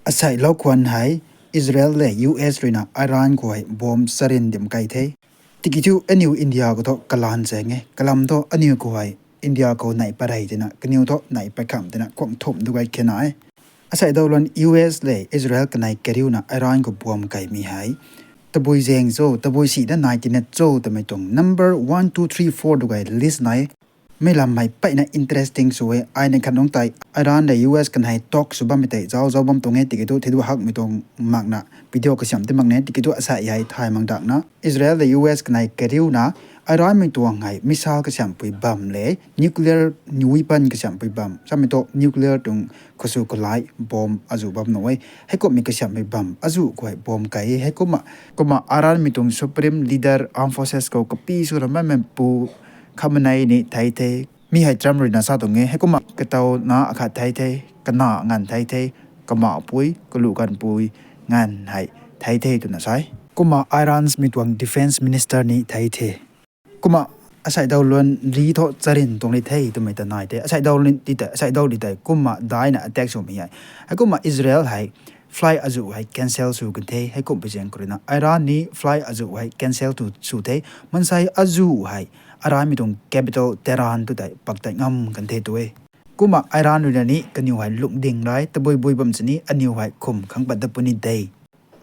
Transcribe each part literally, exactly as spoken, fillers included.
Asei lou khwan hei, Israel le U S ruina Iran khou hei bomb charin dim kai the. Tiki thu aniu India khou thu kalan cheng e, kalam thu aniu khou hei India khou nai parei tina, kaniw thu nai pakham tina, kuang thum du gay khe na e. Asei daw lun U S le Israel kanei kariuna Iran khou bomb kaimei hei tabui zaeng cho, tabui si da nai tina cho twmei tuang number one, two, three, four du gay list nai. Mi lam hei peyna interesting sw e, ai ni khat nungc tei Iran le U S kanei talk sw bammei tei zauc zauc bam tuang e, tiki thu thei du hakmei tuang makna video kasiam ti mak ne, tiki thu asei hei thay mak dakna Israel le U S kanei kariuna Iranmei tuang hei missile kasiampui bam le nuclear weapon kasiampui bam, samei thu nuclear tuang khasw kalai bomb azuh bam nuh e. Heikumhmei kasiampui bam azuh khou hei bomb kai e. Heikumna, kumna Iranmei tuang supreme leader, armed forces khou kapi swna bammei pu Khamenei ni thei the. Mi hei Trump ruina sa tuang e. Heikumna katawna akhat thei the, kana nganv thei the, kamahpui, kaluh ganvpui nganv hei thei the twna sa e. Kumna Iranmei tuang defence minister ni thei the. Kumna asei daw lun ri thu charin tuang ri the twmei ta nai the. Asei daw lun ti tei, asei daw di tei kumna daina attack swmei hei, heikumna Israel hei flight azuh hei cancel sw kan the. Heikumhpui zaeng khou ruina Iran ni flight azuh hei cancel tu sw the. Mansei azuh hei Iranmei tuang capital Tehran tu tei pak tei ngam kan the tu e. Kumna Iran ruina ni kaniw hei lungding rai, tabui bui bam sini aniw hei khum khang pat dat puni de.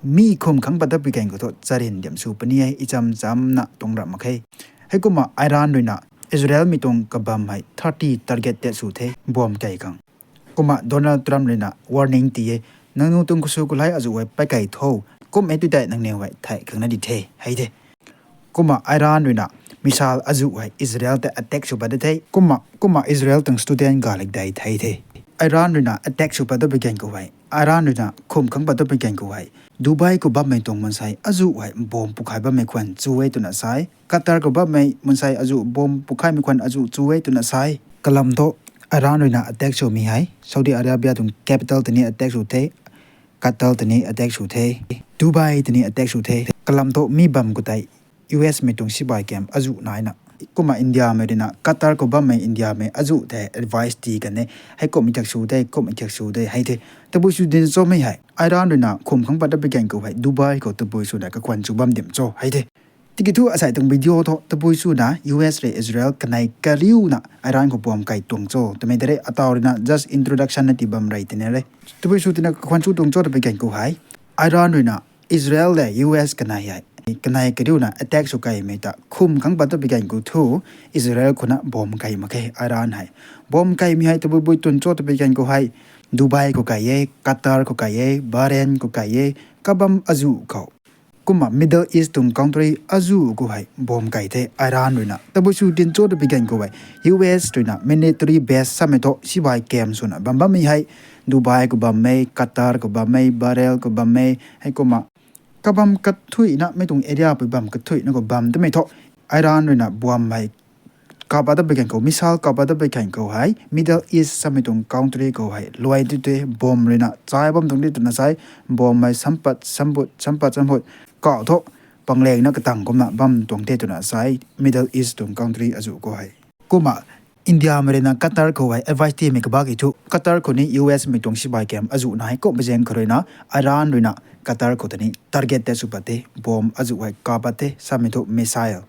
Mi khum khang pat dat pui gan khou thu charin diam sw puni e, icham chamna tuang ram mak khe. Heikumna Iran ruina Israelmei tuang kabam hei thirty target tat sw the, bomb kai khang. Kumna Donald Trump ruina warning ti e, nangniw tuang khasw kalai azuh hei pei kai tho, kum e tu tei nangniw hei thei khang na di the, hei the. Kumna Iran ruina missile azuh hei Israel tei attack sw pat dat the. Kumna, kumna Israel tuang student galik dei thei the. Iran ruina attack sw pat dat pui gan khou hei, Iran ruina khum khang pat dat pui gan khou hei, Dubai khou bammei tuang mansei azuh hei bomb pukhai bammei khwan chu e twna sa e. Qatar khou bammei mansei azuh bomb pukhaimei khwan azuh chu e twna sa e. Kalam thu Iran ruina attack swmei hei Saudi Arabia tuang capital tei ni attack sw the, Qatar tei ni attack sw the, Dubai tei ni attack sw the. Kalam thu mi bam khou tei U S mei tuang sibai camp azuh naina. Kumna Indiamei ruina Qatar khou bammei Indiamei azuh tei advice ti kan e, heikumhmei thak sw de, kumhmei thak sw de, hei the. Tabui sw din chomei hei Iran ruina khum khang pat dat pui gan khou hei Dubai khou tabui swna kakhwan chu bam dim cho, hei the. Tiki thu asei tuang video thu tabui swna U S le Israel kanei kariuna Iran khou bomb kai tuang cho twmei de re, ataw ruina just introduction na ti bam rei tine re. Tabui sw tina kakhwan chu tuang cho ta pui gan khou hei, Iran ruina Israel le U S kanei hei, kanei kariuna attack sw kaimei ta khum khang pat dat pui gan khou thu Israel khou na bomb kai mak khe. Iran hei bomb kaimei hei tabui bui twn cho ta pui gan khou hei, Dubai khou kai e, Qatar khou kai e, Bahrain khou kai e, kabam azuh khou. Kumna Middle East tuang country azuh khou hei bomb kai the Iran ruina. Tabui sw din cho ta pui gan khou hei, U S ruina military base samei thu sibai camp swna bam bammei hei, Dubai khou bammei, Qatar khou bammei, Bahrain khou bammei, heikumna kabam kathuina, mei tuang area pui bam kathuina khou bam twmei thu Iran ruina bomb hei kap pat dat pui gan khou, missile kap pat dat pui gan khou hei Middle East samei tuang country khou hei luai tu te, bomb ruina chai bam tuang di twna sa e. Bomb hei sampat sampat sampat sampat kau thu panglengna katang kumna bam tuang the twna sa e Middle East tuang country azuh khou hei. Kumna Indiamei ruina Qatar khou hei advice timei kabak ki thu, Qatar khou ni U S mei tuang sibai camp azuh nai, kumhmei zaeng khou ruina Iran ruina Qatar khou ta ni target tat sw pat the, bomb azuh hei kap pat the samei thu missile.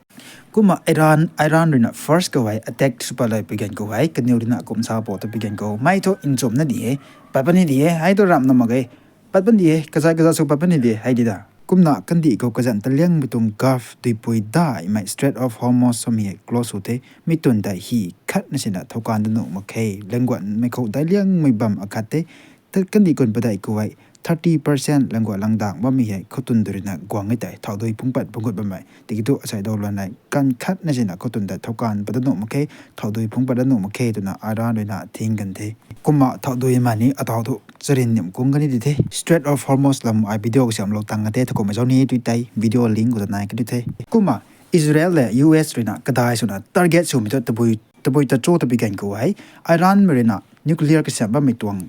Kumna Iran, Iran ruina first khou hei attack sw pat lay pui gan khou hei kaniw ruina kum sa po ta pui gan khou mei thu nchumhna di e, pat puni di e, hei thu ramna mak ge, pat puni di e, kazat kazat sw pat puni di e, hei di da. Kumna kandih khou kazanc ta liangmei tuang Gulf duipui daihmei Strait of Hormuz samei hei close sw the, mi twn tei hi khatna sina thowkan da nuh mak khe. Langguanmei khou dai liangmei bam akhat the, kandih kun padeih khou hei thirty percent langguan langdang bammei hei khou twn du ruina guang e tei, thau dui phungc pat phungc gut bammei. Tiki thu asei daw lun hei kan khatna sina khou twn tei thowkan pat da nuh mak khe, thau dui phungc pat da nuh mak khe twna Iran ruina thing kan the. Kumna thau dui ma ni ataw thu charin nim kung kan ni di the. Strait of Hormuz lam ai video kasiamlou tang a the, thakumhmei zauc ni tu tei video link khou ta nai kan di the. Kumna Israel le U S ruina kadai swna target swmei thu tabui, tabui ta cho ta pui gan khou hei, Iranmei ruina nuclear kasiam bammei tuang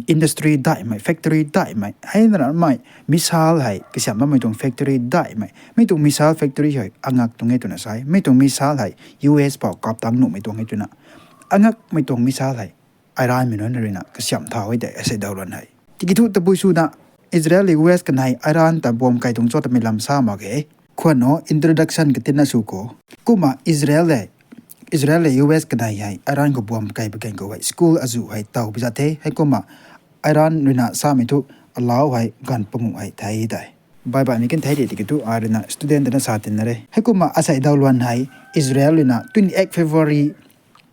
industry daihmei, factory daihmei, hei na ramei missile hei kasiam bammei tuang factory daihmei, mi tuang missile factory hei angak tuang e twna sa e. Mi tuang missile hei U S pou kap tang nuhmei tuang e twna, angakmei tuang missile hei Iranmei nunc ruina kasiam thau e tei asei daw lun hei. Tiki thu tabui swna Israel le U S kanei Iran ta bomb kai tuang cho twmei lam sa mak ge. Khwan o introduction katina sw khou. Kumna Israel le, Israel le U S kanei hei Iran khou bomb kai pui gan khou hei school azuh hei taw pi zat the. Heikumna Iran ruina samei thu allow hei ganv panguh hei thei tei. Bai baihmei kan thei de tiki thu ai ruina student tana sa tina re. Heikumna asei daw luan hei Israel ruina twenty eight February,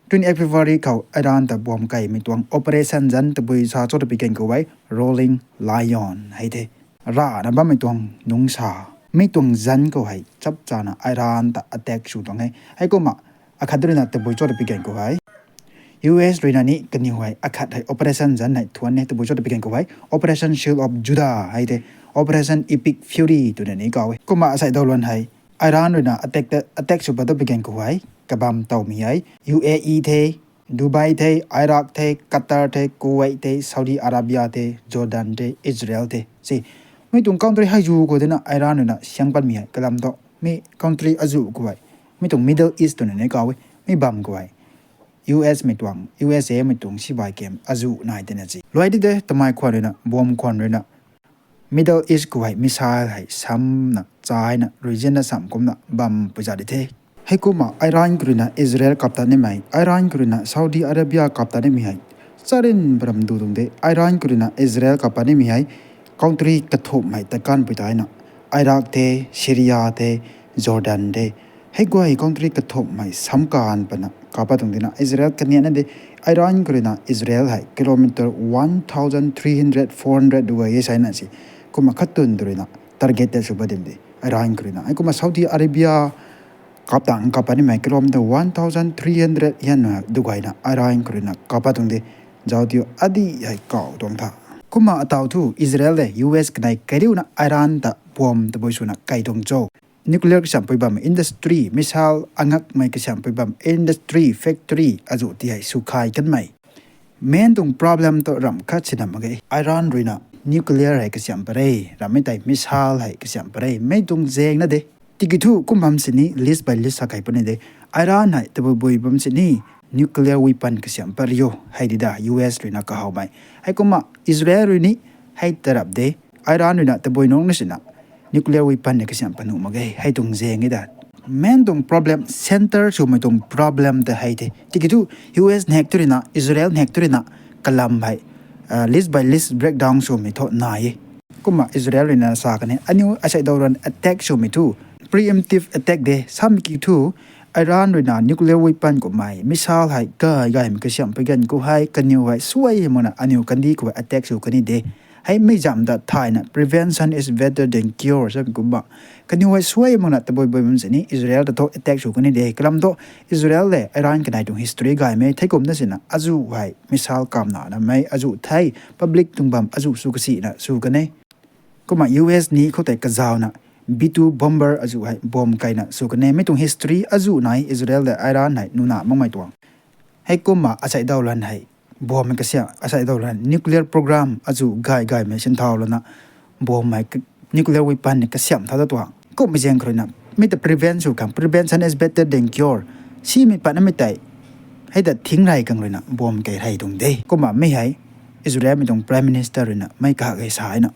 twenty eight February khou Iran ta bomb kaimei tuang operation zanc tabui sa cho ta pi gan khou hei Roaring Lion hei the. Rana bammei tuang nungc sa. Mi tuang zanc khou hei chap chana Iran ta attack sw tuang e. Heikumna akhat ruina tabui cho ta pi gan khou hei U S ruina ni kaniw hei akhat hei operation zanc hei thuan e tabui cho ta pi gan khou hei Operation Shield of Judah hei the, Operation Epic Fury twna ni kaw e. Kumna asei daw luan hei Iran ruina attack ta, attack sw pat ta pi gan khou hei kabam tawmei hei U A E the, Dubai the, Iraq the, Qatar the, Kuwait the, Saudi Arabia the, Jordan the, Israel the. Si, mi tuang country hei zu khou dina Iran ruina siang patmei hei kalam thu mi country azuh khou hei, mi tuang Middle East twna ni kaw e, mi bam khou hei U S mei tuang, U S A mei tuang sibai camp azuh nai tina si. Luai di de tamei khwan ruina, bomb khwan ruina Middle East khou hei missile hei samna china region na sam kumna bam pui zat di the. Heikumna Iran khou ruina Israel kap ta nimei, Iran khou ruina Saudi Arabia kap ta nimei hei charin param du tuang de. Iran khou ruina Israel kap ta nimei hei country kathumh hei ta kan pui taina, Iraq the, Syria the, Jordan the. Hei guay country kathumh hei sam kan pana kap pat tuang dina Israel kaniana de. Iran khou ruina Israel hei kilometer one thousand three hundred, four hundred du gay e saina si. Kumna khat tun tu ruina target ta sw pat dim de Iran khou ruina. Heikumna Saudi Arabia kap tang kap pat nimei kilometer one thousand three hundred hianna du gayna Iran khou ruina kap pat tuang de. Zaudiu adi hei kaw tuang tha. Kumna ataw thu Israel le U S kanei kariuna Iran ta bomb tabui swna kai tuang cho. Nuclear kasiam pui bam industry, missile angakmei kasiam pui bam industry, factory azuh ti hei sw khai kanmei. Main tuang problem tu ramh khat sina mak ge. Iran ruina nuclear hei kasiam pare, rammei tei missile hei kasiam pare, mei tuang zaeng na de. Tiki thu kum bam sini list by list sa kai puni de. Iran hei tabui bui bam sini nuclear weapon kasiam pariu hei di da U S ruina kahawmei. Heikumna Israel rui ni hei tarap de. Iran ruina tabui nungc na sina nuclear weapon ni kasiam panuh mak ge, hei tuang zaeng e da. Main tuang problem, center swmei tuang problem ta hei the. Tiki thu U S nek tu ruina, Israel nek tu ruina kalam hei list by list breakdown swmei thu nai e. Kumna Israel ruina sa kan e, aniu asei daw ruan attack swmei thu preemptive attack de. Samei ki thu Iran ruina nuclear weapon kummei missile hei gay gaymei kasiam pui gan khou hei kaniw hei suai makna aniu kandih khou hei attack sw kani de. Hei mei zam ta thayna prevention is better than cure samei kumna kaniw hei suai makna tabui bui bam sini Israel ta thu attack sw kani de. Kalam thu Israel le Iran kanei tuang history gaymei thei kumna sina azuh hei missile kamna namei azuh thei public tuang bam azuh sw kasina sw kan e. Kumna U S ni khou tei kazawna B two bomber azuh hei bomb kaina sw kan e. Mi tuang history azuh nai Israel le Iran hei nuna makmei tuang. Heikumna asei daw lan hei bomb kasiam, asei daw lan nuclear program azuh gay gaymei sinthau lana bomb hei nuclear weapon ni kasiam thau ta tuang. Kummei zaeng khou ruina mi ta prevent sw khang, prevention is better than cure. Simei patnamei tei hei ta thing rey khang ruina bomb kei rey tuang de. Kumna mi hei Israel mei tuang Prime Minister ruina mei kahak hei sa na.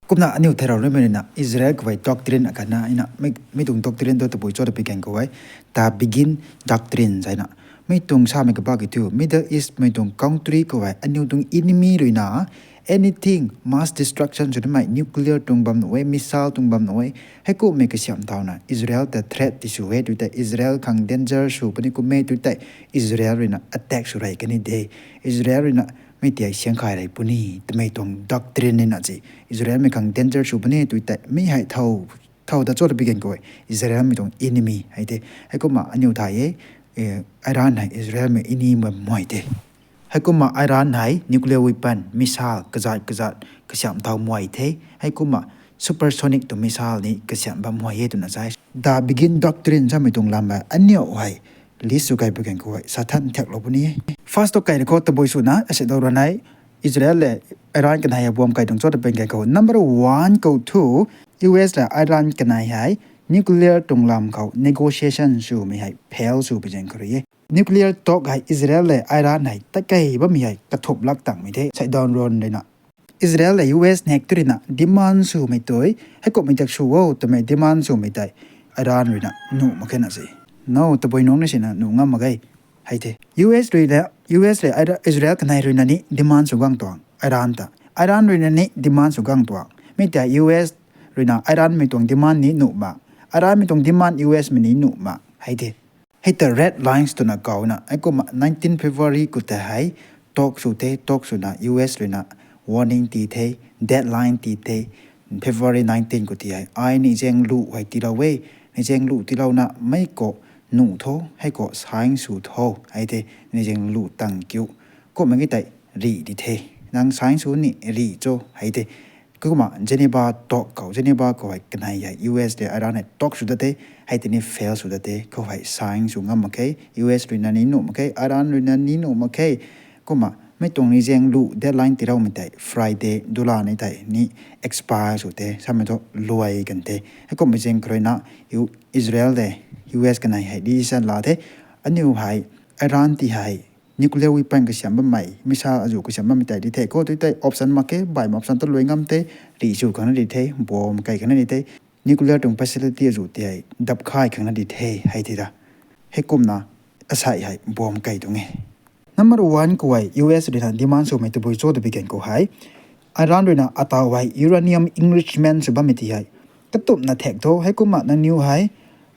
Kumna aniu theirau ruimei ruina Israel khou hei doctrine akhatna na, mi tuang doctrine tu tabui cho ta pi gan khou hei ta Begin Doctrine zayna. Mi tuang samei kabak ki thu Middle East mei tuang country khou hei aniu tuang enemy ruina anything mass destruction sw nimei nuclear tuang bam nuh e, missile tuang bam nuh e. Heikumhmei kasiam thauna Israel ta threat ti sw e tui tei Israel khang danger sw puni kum e tui tei Israel ruina attack sw rey kani de. Israel ruina mi ti hei siang khay rey puni twmei tuang doctrine nina si. Israel mei khang danger sw puni tui tei mi hei thow ta cho ta pi gan khou hei Israel mei tuang enemy hei the. Heikumna aniu thay e, Iran hei Israel mei enemy muay the. Heikumna Iran hei nuclear weapon, missile kazat kazat kasiam thau muay the. Heikumna supersonic tuang missile ni kasiam bam muay e twna sa e. The Begin Doctrine samei tuang lam hei aniu hei list sw kai pu gan khou hei sa than thiaklou puni e. First tu kai rui khou tabui swna asei daw ruan hei Israel le Iran kanei hei bomb kai tuang cho ta pi gan khou number one khou thu U S le Iran kanei hei nuclear tuang lam khou negotiation swmei hei fail sw pi gan khou rui e. Nuclear talk hei Israel le Iran hei takei bammei hei kathumh lak tangmei the seidaw ruan ruina. Israel le U S nek tu ruina demand swmei tei, heikumhmei tak sw o twmei demand swmei tei, Iran ruina nuh mak khe na se. No, tabui nungc na sina nuh ngam mak ge. Hei the. U S ruina, U S le Ira-, Israel kanei ruina ni demand sw gang tuang, Iran ta. Iran ruina ni demand sw gang tuang. Mi tei U S ruina Iran mei tuang demand ni nuh mak. Iran mei tuang demand U S mei ni nuh mak. Hei the. Hei ta red lines twna kauna. Heikumna nineteen February khou tei hei talk sw the, talk swna U S ruina warning ti the, deadline ti the, February nineteen khou ti hei. Ai ni zaeng lu hei tiilou e, ni zaeng lu tiilouna mei khou nuh tho, hei khou sign sw tho, hei the, ni zaeng lu tang kiu. Kumna ki tei rih di the. Nang sign sw ni rih cho, hei the. Kumna Geneva talk khou, Geneva khou hei kanei hei U S le Iran hei talk sw da the, hei tei ni fail sw da the, khou hei sign sw ngam mak khe, U S ruina ni nuh mak khe, Iran ruina ni nuh mak khe. Kumna mei tuang ni zaeng lu deadline tiiloumei tei Friday dula ni tei ni expire sw the, samei thu luai kan the. Heikumhmei zaeng khou ruina U-, Israel le U S kanei hei decision la the. Aniu hei Iran ti hei nuclear weapon kasiam bammei, missile azuh kasiam bammei tei di the. Khou tu tei option mak khe, baihmei option ta luai ngam the, rih sw khang na di the, bomb kai khang na di the, nuclear tuang facility azuh ti hei dap khai khang na di the, hei the da. Heikumna asei hei bomb kai tuang e. Number one khou hei U S ruina demand swmei tabui cho ta pi gan khou hei, Iran ruina ataw hei uranium enrichment sw bammei ti hei katumna thek tho, heikumna nangniw hei,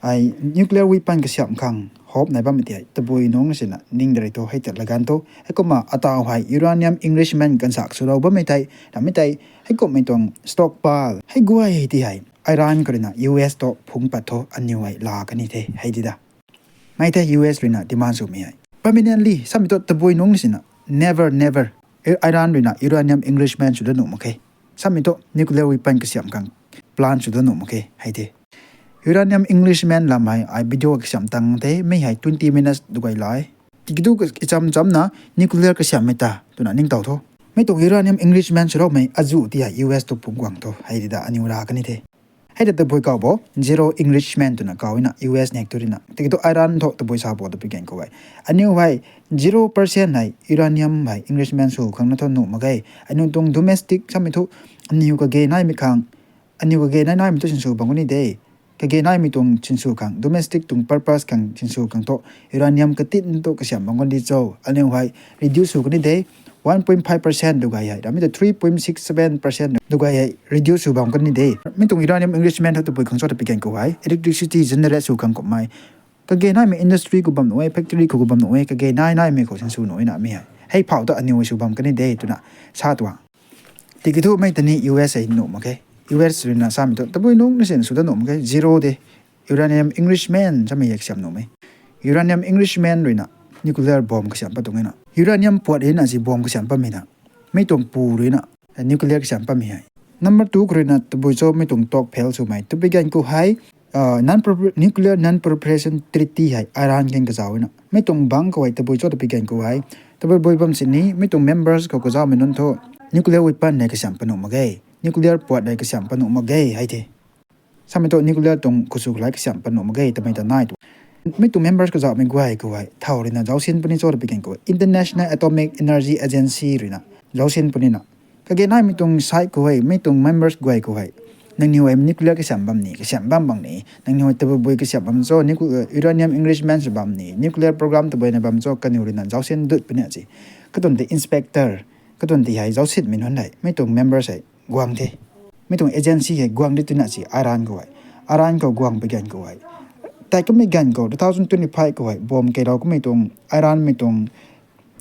ai nuclear weapon kasiam khang hope nai bammei ti hei tabui nungc na sina ning da rei tho, hei ta lagan tho. Heikumna ataw hei uranium enrichment kansak swlou bammei tei, ramei tei, heikumhmei tuang stockpile hei guay ti hei Iran khou ruina U S tu phungc pat tho, aniw hei la kan ni the, hei di da. Mei the U S ruina demand swmei hei. Permanently, samei thu tabui nungc na sina, never, never. I-, Iran ruina uranium enrichment sw da nuh mak khe. Samei thu nuclear weapon kasiam khang plan sw da nuh mak khe, hei the. Uranium enrichment lam hei ai video kasiam tang the, mei hei twenty minutes duguay lai. Tiki thu icham chamna nuclear kasiammei ta twna ningtow tho. Mei tuang uranium enrichment swloumei azuh ti hei U S tu phungc guang tho, hei di da, aniw la kan ni the. Hei ta tabui khou bo, zero enrichment twna kauna U S nek tu ruina. Tiki thu Iran thu tabui sa bo ta pi gan khou hei, aniw hei zero percent hei uranium hei enrichment sw khang na thu nuh mak ge. Aniu tuang domestic samei thu, aniw kage naimei khang, aniw kage nai naimei thu sinsw bam kan ni de. Kage naimei tuang sinsw khang, domestic tuang purpose khang sinsw khang thu uranium katin tu kasiam bam kan di cho, aniw hei reduce sw kan ni de. One point five percent duguay hei, ramei ta three point six seven percent duguay hei reduce sw bam kan ni de. Mi tuang uranium enrichment thu tabui khang cho ta pi gan khou hei, electricity generate sw khang kummei, kage naimei industry khou bam nuh e, factory khou bam nuh e, kage nai naimei khou sinsw nuh e na mi hei. Hei phou ta aniw hei sw bam kan ni de twna sa tuang. Tiki thu mei ta ni U S hei nuh mak khe. U S ruina samei thu tabui nungc na sina sw da nuh mak khe, zero de. Uranium enrichment samei hei kasiam nuhmei. Uranium enrichment ruina nuclear bomb kasiam pat tuang e na. Uranium puat ruina si bomb kasiam patmei na. Mei tuang pu ruina nuclear kasiam patmei hei. Number two khou ruina tabui cho mei tuang talk fail swmei ta pi gan khou hei, nuclear non-proliferation treaty hei Iran khang kazauh na. Mei tuang bangc khou hei tabui cho ta pi gan khou hei, tabui bui bam sini mei tuang members khou kazauhmei nunc thu nuclear weapon hei kasiam pat nuh mak ge, nuclear puat hei kasiam pat nuh mak ge, hei the. Samei thu nuclear tuang khusu khalai kasiam pat nuh mak ge twmei ta nai tu. Mei tuang members kazauhmei guay khou hei thow ruina zaucsin puni cho ta pi gan khou hei, International Atomic Energy Agency ruina zaucsin puni na. Kage naimei tuang side khou hei, mei tuang members guay khou hei, nangniw hei nuclear kasiam bam ni, kasiam bam bam ni, nangniw hei tabui bui kasiam bam cho, nucle-, uranium enrichment sw bam ni, nuclear program tabui na bam cho, kaniw ruina zaucsin dut puni si. Katuang ti inspector, katuang ti hei zaucsinmei nunc hei, mei tuang members hei guang the. Mei tuang agency hei guang di twna si Iran khou hei. Iran khou guang pi gan khou hei, tei kummei gan khou two thousand twenty-five khou hei bomb keilou kummei tuang Iran mei tuang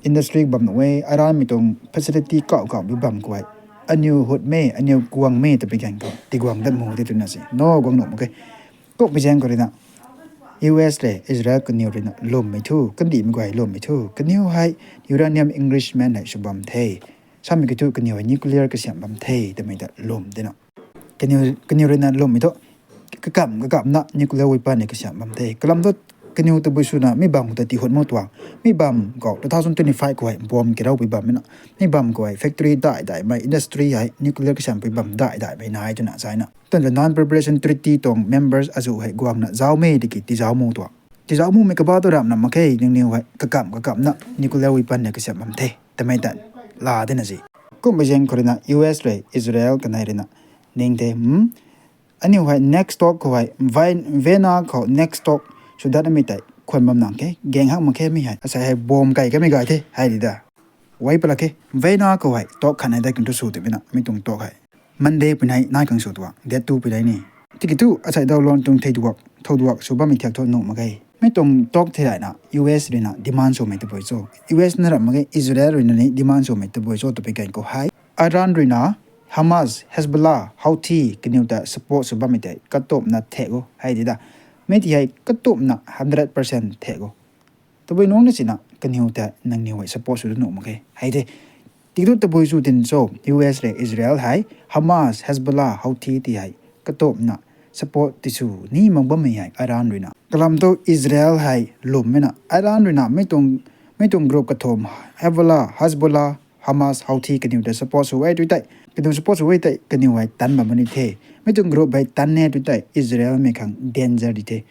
industry bam nuh e, Iran mei tuang facility kauh kauh bi bam khou hei, aniw hutmei, aniw guangmei ta pi gan khou tiguang dat mu de twna si. No, guang nuh mak khe. Kumhmei zaeng khou ruina U S le Israel kaniw ruina lwmmei thu, kandihmei guay lwmmei thu, kaniw hei uranium enrichment hei sw bam the, samei kiu thu kaniw hei nuclear kasiam bam the twmei ta lwm de na. Kaniw, kaniw ruina lwmmei thu kakamv kakamvna nuclear weapon hei kasiam bam the. Kalam thu kaniw tabui swna mi bam khou ta tihut mu tuang. Mi bam khou two thousand twenty-five khou hei bomb keilou pui bammei na. Mi bam khou hei factory dai daimei, industry hei nuclear kasiam pui bam dai daimei nai twna sa na. Tan ta non-proliferation treaty tuang members azuh hei guangna zaucmei tiki tizauc mu tuang. Tizauc mumei kaba tu ramna mak khe, nangniw hei kakamv kakamvna nuclear weapon hei kasiam bam the twmei ta la de na si. Kumhmei zaeng khou ruina U S rui Israel kanei ruina ning the, aniu hei next talk khou hei, Vienna khou next talk sw dat namei tei khwan bam nang khe, gaeng hak mak khe mi hei, asei hei bomb kai kamei gay the hei di da. Wai pala khe, Vienna khou hei talk khat nei dat kan thu sw twmei na, mi tuang talk hei Monday pui nei nai khang sw tuang, date two pui nei ni. Tiki thu asei daw lon tuang thei duak, thou duak sw bammei thiak thu nuh mak ge. Mi tuang talk thei rayna U S ruina demand swmei tabui cho, U S na ram mak ge, Israel ruina ni demand swmei tabui cho twpui gan khou hei, Iran ruina Hamas, Hezbollah, Houthi kaniw ta support sw bammei tei katumna thek o hei di da. Mi ti hei katumna hundred percent thek o. Tabui nungc na sina kaniw ta nangniw hei support sw da nuh mak khe hei the. Tiki thu tabui sw tin cho, U S rui Israel hei Hamas, Hezbollah, Houthi ti hei katumna support ti sw ni mak bammei hei Iran ruina. Kalam thu Israel hei lwmmei na Iran ruina mi tuang group kathumh, Hezbollah, Hezbollah, Hamas, Houthi kaniw ta support sw e tu tei, kaniw support sw e tei kaniw hei tan bam ni the. Mi tuang group hei tan e tu tei Israelmei khang danger di the.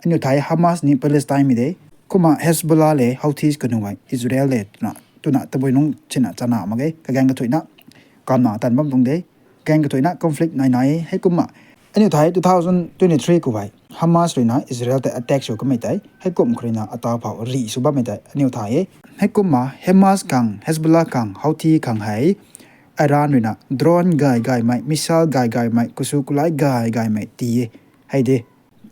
Aniu thei Hamas ni Palestinemei de. Kumna Hezbollah le Houthis kaniw hei Israel le twna, twna tabui nungc sina chana mak ge. Kagaeng kathuicna kamna tan bam tuang de. Gaeng kathuicna conflict nai nai e. Heikumna aniu thei two thousand twenty-three khou hei Hamas ruina Israel tei attack sw kamei tei, heikum khou ruina ata phou rih sw bammei tei aniu thay e. Heikumna Hamas khang, Hezbollah khang, Houthi khang hei Iran ruina drone gay gaymei, missile gay gaymei, kusu kulai gay gaymei ti e hei de.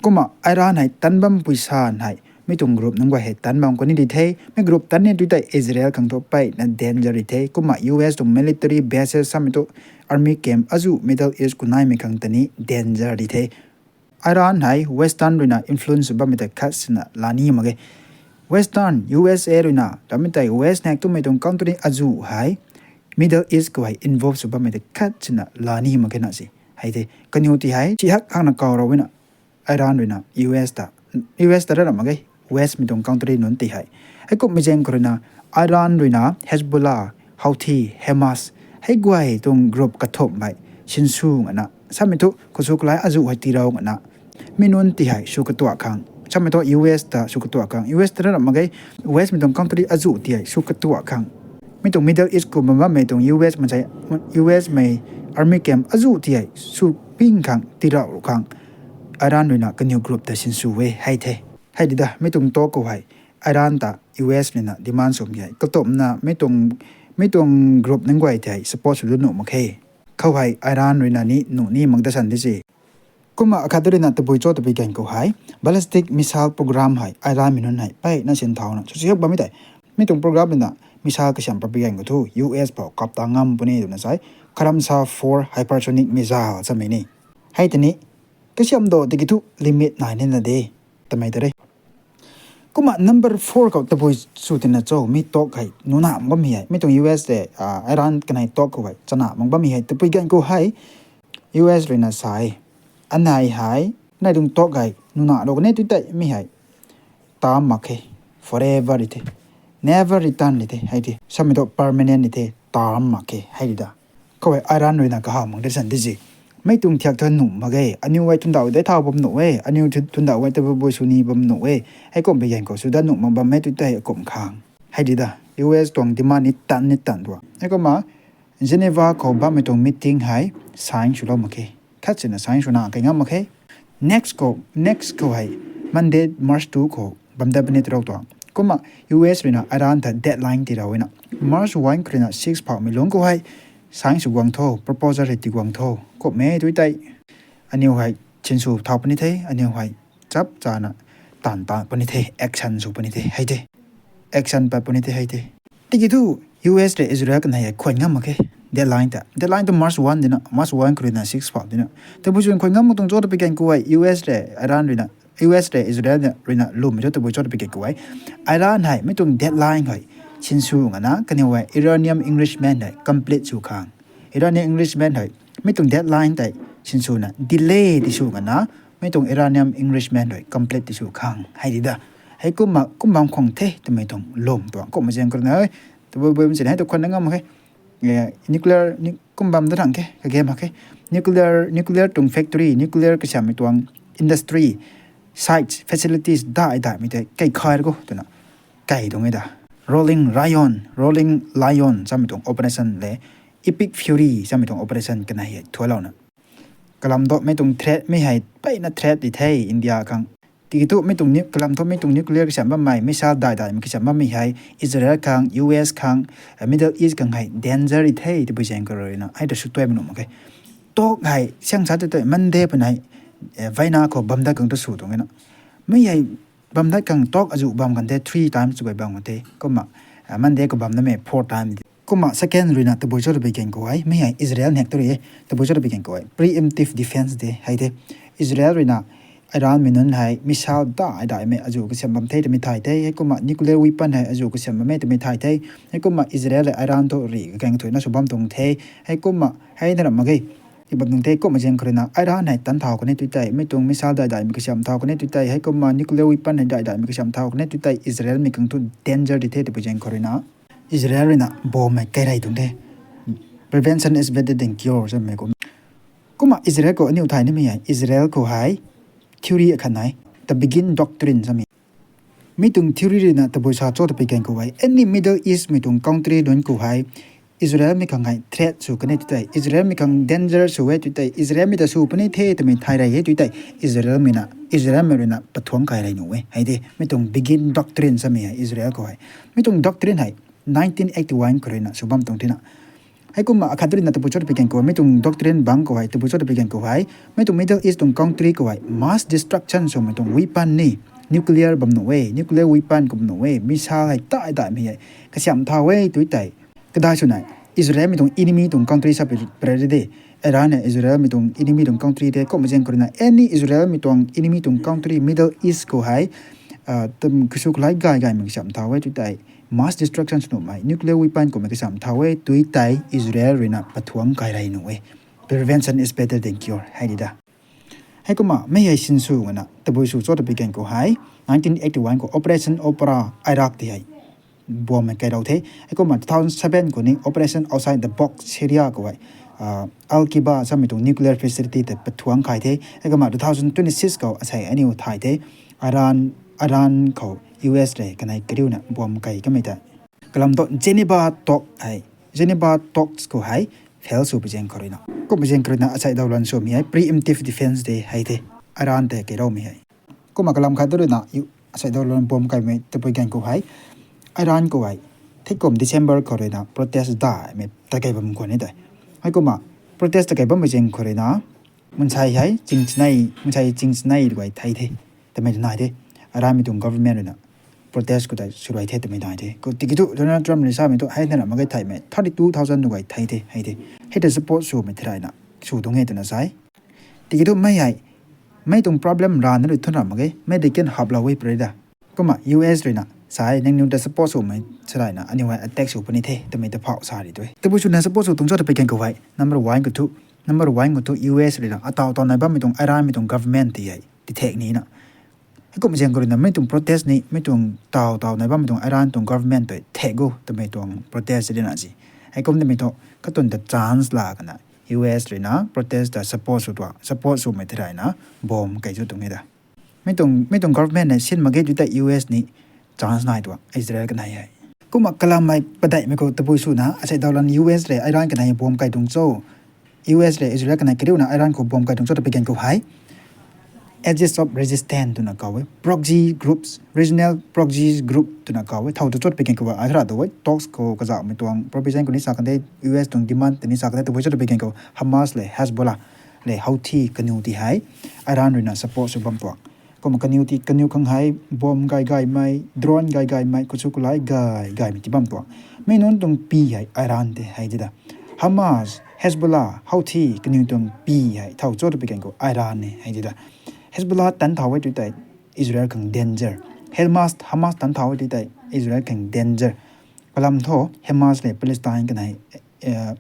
Kumna Iran hei tan bampui san hei mi tuang group nunc guay hei tan bam kani di the. Mi group tan ni tu tei Israel khang thu peyna danger di the. Kumna U S tuang military bases samei thu, army camp azuh Middle East khou naimei khang ta ni danger di the. Iran hei Western ruina influence sw bammei tei khat sina la ni mak ge. Western, U S A ruina ramei tei West nek twmei tuang country azuh hei Middle East khou hei involve sw bammei tei khat sina la ni mak ge na si hei the. Kaniw ti hei chi hak hakna kaw rau na Iran ruina U S ta, U S ta ra ram mak ge, Westmei tuang country nunc ti hei. Heikumhmei zaeng khou ruina Iran ruina Hezbollah, Houthi, Hamas, hei guay tuang group kathumh hei sinsw ngana samei thu kusu kulai azuh hei tirou ngana mi nunc ti hei sw katuak khang, samei thu U S ta sw katuak khang, U S ta ra ram mak ge, Westmei tuang country azuh ti hei sw katuak khang, mi tuang Middle East khou bam bammei tuang U S mei, U S mei army camp azuh ti hei sw ping khang tirou khang Iran ruina kaniw group ta sinsw e hei the. Hei di da, mi tuang talk khou hei Iran ta U S ruina demand swmei hei katumna mi tuang group nunc guay tei support sw da nuh mak khe. Khou hei Iran ruina ni nuh ni mak da san di se. Kumna akhat ruina tabui cho twpui gan khou hei, ballistic missile program hei Iranmei nunc hei peyna sinthauna sw siak bammei tei, mi tuang program ruina missile kasiam papui gan khou thu U S pou kap ta ngam puni twna sai, Kharmsa four hypersonic missile samei ni. Hei tei ni kasiam do tiki thu limit nai nina de, tamei ta re. Kumna number four khou tabui sw tina cho, mi talk hei nuna mak bammei hei, mi tuang U S tei Iran kanei talk khou hei chana mak bammei hei twpui gan khou hei, U S ruina sa e, anei hei, anei tuang talk hei nuna lou kan e tu tei mi hei tam mak khe, forever di the, never return di the hei the, samei thu permanent di the, tam mak khe hei di da. Khou hei Iran ruina kahaw mak de san di se. Mei tuang thiak thu nuh mak ge, aniu hei thundauh dei thau bam nuh e, aniu thundauh hei tabui bui sw ni bam nuh e. Heikumhmei gan khou sw dat nuh mak bam e tu tei kum khang hei di da. U S tuang demand ni tan ni tan tuang. Heikumna Geneva khou bammei tuang meeting hei sign swlou mak khe. Khat sina sign swna kai ngam mak khe. Next khou, next khou hei Monday, March two khou bam dat puni tirou tuang. Kumna U S ruina Iran ta deadline tirou na, March one khou ruina six phoumei lungc khou hei sign sw guang tho, proposal hei ti guang tho. Kumhmei tu tei aniu hei sinsw thau puni the, aniu hei chap chana taanv ta puni the, action sw puni the hei the. Action pat puni the hei the. Tiki thu U S rui Israel kanei hei khwan ngam mak khe. Deadline ta, deadline tu March one dina, March one khou ruina six phou dina. Tabui sw khwan ngam mak tuang cho twpui gan khou hei, U S rui Iran ruina, U S rui Israel ruina lwmmei thu tabui cho twpui gan khou hei, Iran hei mi tuang deadline hei sinsw ngana kaniw hei uranium enrichment hei complete sw khang, uranium enrichment hei mi tuang deadline tei sinswna delay ti sw ngana, mi tuang uranium enrichment hei complete ti sw khang hei di da. Heikumna kum bam khwang the twmei tuang lwm tuang. Kumhmei zaeng khou ruina tabui bui machine hei tu khwan ngam mak khe. Nuclear kum bam da thang khe kage mak khe. Nuclear, nuclear tuang factory, nuclear kasiammei tuang industry, sites, facilities dai daimei tei kai khai khou twna kai tuang e da. Roaring Lion, Roaring Lion samei tuang operation le Epic Fury samei tuang operation kanei hei thualouna. Kalam thu mei tuang threat, mei hei peyna threat di the India khang. Tiki thu mei tuang nu-, kalam thu mei tuang nuclear kasiam bammei, missile dai daimei kasiam bammei hei Israel khang, U S khang, eh, Middle East khang hei danger di the, tabui zaeng khou ruina hei ta sw tuai ma nuh mak khe. Talk hei siang sa tu tu Monday pun hei, eh, Vienna khou bam dat khang tu sw tuang e na. Mei hei bam dat khang talk azu bam kan the, three times tu bai bam kan the. Kumna, eh, Monday khou bam na mei four times. Kumna second ruina tabui cho tabui gan khou hei, mei hei Israel nek tu rui e, tabui cho tabui gan khou hei preemptive defense de hei the. Israel ruina Iran mei nunc hei missile dai daimei azu kasiam bam the twmei thay the, heikumna nuclear weapon hei azu kasiam bam e twmei thay the, heikumna Israel le Iran thu ri kagang thuina sw bam tuang the, heikumna hei na ram mak ge. I bam tuang the, kumna zaeng khou ruina Iran hei tan thau kan e tu tei, mei tuang missile dai daimei kasiam thau kan e tu tei, heikumna nuclear weapon hei dai daimei kasiam thau kan e tu tei, Israel mei khang thu danger di the, tabui zaeng khou ruina Israel ruina bomb hei kai rey tuang the. Prevention is better than cure samei kum. Kumna Israel khou aniu thay nimei hei, Israel khou hei theory akhat nai, the Begin Doctrine samei. Mi tuang theory ruina tabui sa cho tabui gan khou hei, any Middle East mei tuang country nunc khou hei Israel mei khang hei threat sw kan e tu tei, Israel mei khang danger sw e tu tei, Israel mei ta sw puni the twmei thay rey e tu tei, Israel mei na, Israel mei ruina pathuang kai rey nuh e hei de. Mi tuang Begin Doctrine samei hei Israel khou hei. Mi tuang doctrine hei nineteen eighty-one khou ruina sw bam tuang thina. Heikumna akhat ruina tabui cho tabui gan khou hei, mi tuang doctrine bang khou hei, tabui cho tabui gan khou hei, mi tuang Middle East tuang country khou hei mass destruction swmei tuang weapon ni, nuclear bam nuh e, nuclear weapon kum nuh e, missile hei dai daimei hei kasiam thau e tu tei. Kadai swna Israel mei tuang enemy tuang country sa pi, pi de. Iran hei Israel mei tuang enemy tuang country de. Kumna zaeng khou ruina any Israel mei tuang enemy tuang country Middle East khou hei, ah, tum kasu kalai gay gaymei kasiam thau e tu tei, mass destruction sw nuhmei, nuclear weapon kummei kasiam thau e tu tei, Israel ruina pathuang kai rey nuh e. Prevention is better than cure hei di da. Heikumna mei hei sinsw ngana tabui sw cho tabui gan khou hei, nineteen eighty-one khou Operation Opera Iraq ti hei bomb hei kai rou the. Heikumna two thousand seven khou ni Operation Outside the Box Syria khou hei, ah, Al-Kiba samei tuang nuclear facility tei pathuang kai the. Heikumna two thousand twenty-six khou asei aniu thay the. Iran, Iran khou U S rui kanei kariuna bomb kai kamei ta. Kalam thu Geneva Talk hei, Geneva Talks khou hei fail sw pi zaeng khou ruina. Kumna zaeng khou ruina asei dawlan swmei hei preemptive defense de hei the. Iran tei kei roumei hei. Kumna kalam khat tu ruina, asei dawlan bomb kaimei tabui gan khou hei, Iran khou hei, theikum December khou ruina protest daimei ta kai bam khwan e tei. Heikumna protest ta kai bammei zaeng khou ruina, mansei hei ching chinei, mansei ching chinei ruai thei the, tamei nai the. Iran mei tuang government ruina protest khou tei sw ruai the tamei nai the. Khou tiki thu Donald Trump rui samei thu hei na ram mak ge, theimei thirty two thousand ruai thei the hei the. Hei ta support swmei thei rayna sw tuang e twna sa e. Tiki thu mei hei, mei tuang problem rana rui thun ram mak ge, mei dei kan haplou e pray da. Kumna U S ruina sa e, nangniw ta support swmei thei rayna aniu hei attack sw puni the tamei ta phau sa ri tu e. Tabui swna support sw tuang cho ta pi gan khou hei, number one khou thu, number one khou thu U S ruina ataw taw nai bammei tuang Iran mei tuang government ti hei tithek nina. Heikum zaeng khou ruina mei tuang protest ni, mei tuang taw taw nai bammei tuang Iran tuang government tei thek o tamei tuang protest rina si. Heikum tamei thu katuang ta chance la kana U S ruina protest ta support sw tuang, support swmei thei rayna bomb kai zu tuang e da. Mei tuang, mei tuang government nei sin mak ge tu tei U S ni chance nai tuang Israel kanei hei. Kumna kalammei padeihmei khou tabui swna asei dawlan U S rui Iran kanei bomb kai tuang cho, U S rui Israel kanei kariuna Iran khou bomb kai tuang cho ta pi gan khou hei, Axis of Resistance twna kaw e, proxy groups, regional proxy group twna kaw e, thow tu cho ta pi gan khou hei, ai khara tu e, talks khou kazauhmei tuang provision khou ni sa kan the, U S tuang demand tei ni sa kan the, tabui cho ta pi gan khou Hamas le Hezbollah le Houthi kaniw ti hei Iran ruina support sw bam tuang. Kumna kaniw ti, kaniw khang hei bomb gay gaymei, drone gay gaymei, kachu kalai gay gaymei ti bam tuang. Mi nunc tuang pi hei Iran tei hei di da. Hamas, Hezbollah, Houthi kaniw tuang pi hei thow cho ta pi gan khou Iran e hei di da. Hezbollah tan thow e tu tei Israel khang danger. Hamas, Hamas tan thow e tu tei Israel khang danger. Kalam thu Hamas le Palestine kanei, eh,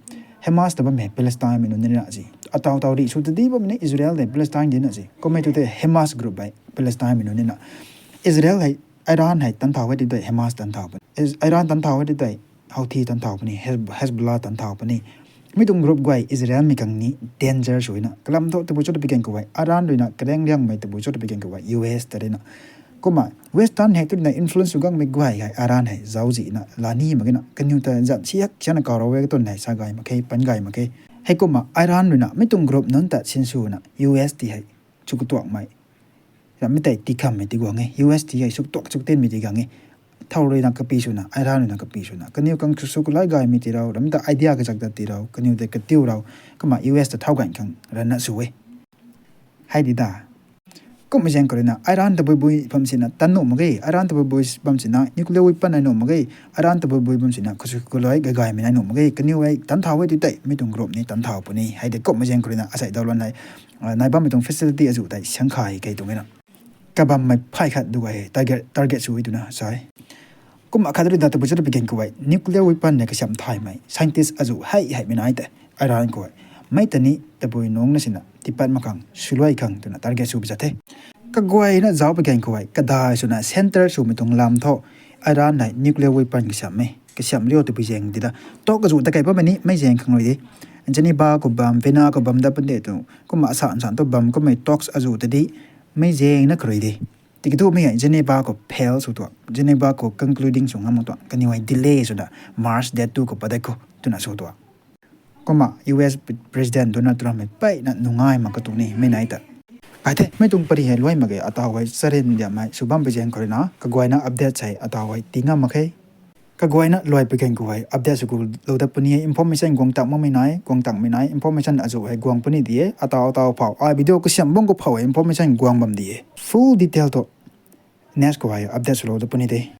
Hamas ta bammei Palestine mei nunc nina si. Ataw taw ri sw ta di bammei ni Israel le Palestine dina si. Kummei tu tei Hamas group hei Palestine mei nunc nina. Israel hei, Iran hei tan thow e tu tei Hamas tan thow puni, Is-, Iran tan thow e tu tei Houthi tan thow puni, Hez-, Hezbollah tan thow puni. Mi tuang group guay Israel mei khang ni danger swna. Kalam thu tabui cho ta pi gan khou hei, Iran ruina kareng liangmei tabui cho ta pi gan khou hei U S ta rina Kumna Western hei tu ruina influence sw gangmei guay hei Iran hei zauczihna lani mak ge na, kaniw ta zan siak siakna kaw ra e katwn hei sa gay mak khe, pan gay mak khe. Heikumna Iran ruina mi tuang group nunc ta sinswna U S ti hei sw katuakmei, rammei tei tikhammei ti guang e, U S ti hei sw katuak sw katinmei ti guang e. Thow ruina kapi swna, Iran ruina kapi swna, kaniw khang sw kalai gaymei ti rau, rammei ta idea kazak ta ti rau, kaniw tei katiu rau, kumna U S ta thow ganv khang ranna sw e. Hei di da. Kumhmei zaeng khou ruina Iran tabui bui bam sina tan nuh mak ge, Iran tabui bui bam sina nuclear weapon nai nuh mak ge, Iran tabui bui bam sina khusw khulai gaygaymei nai nuh mak ge, kaniw hei tan thau e tu tei, mi tuang group ni tan thau puni. Hei de kumhmei zaeng khou ruina asei daw lan hei, nai bammei tuang facility azuh tei siangkhai kei tuang e na. Kabammei phay khat du gay hei target, target sw e twna sa e. Kumna khat ruina tabui cha ta pui gan khou hei nuclear weapon hei kasiam thaymei scientist azuh hei heimei nai tei Iran khou hei. Mei ta ni tabui nungc na sina tiipat mak khang, swluai khang twna target sw pi za the. Kaguayna zauc pui gan khou hei kadai swna center swmei tuang lam thu Iran hei nuclear weapon kasiammei, kasiam riu tabui zaeng di da. Talk azuh ta kei bammei ni mei zaeng khang rui de. Geneva khou bam, Vienna khou bam dat pun de tu. Kumna asan san tu bam kummei talks azuh ta di mei zaengna kha rui de. Tiki tu mei hei Geneva khou fail sw tuang, Geneva khou concluding sw ngam mak tuang, kaniw hei delay swna March date two khou padat khou twna sw tuang. Kumna U S President Donald Trump hei mpeyna nungai mak katuang ni mei nai ta. Ai the, mei tuang pary hei luai mak ge, ataw hei charyn diammei sw bam pui zaeng khou ruina kaguayna update hei ataw hei tii ngam mak khe. Kaguayna luai pui gan khou hei update sw gu lou dat puni e, information guang tang makmei nai, guang tangmei nai, information azuh hei guang puni di e, ataw ataw phou, ai video kasiam bam khou phou hei information guang bam di e. Full detail tu next khou hei update swlou dat puni de.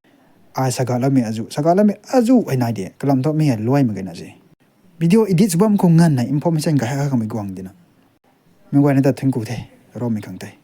Ai saga lamei azuh, saga lamei azuh hei nai de, kalam thu mei hei luai mak ge na se. Video edit sw bam khou nganvna information gay ha kamei guang di na. Mei guayna ta thank you the, romei khang tei.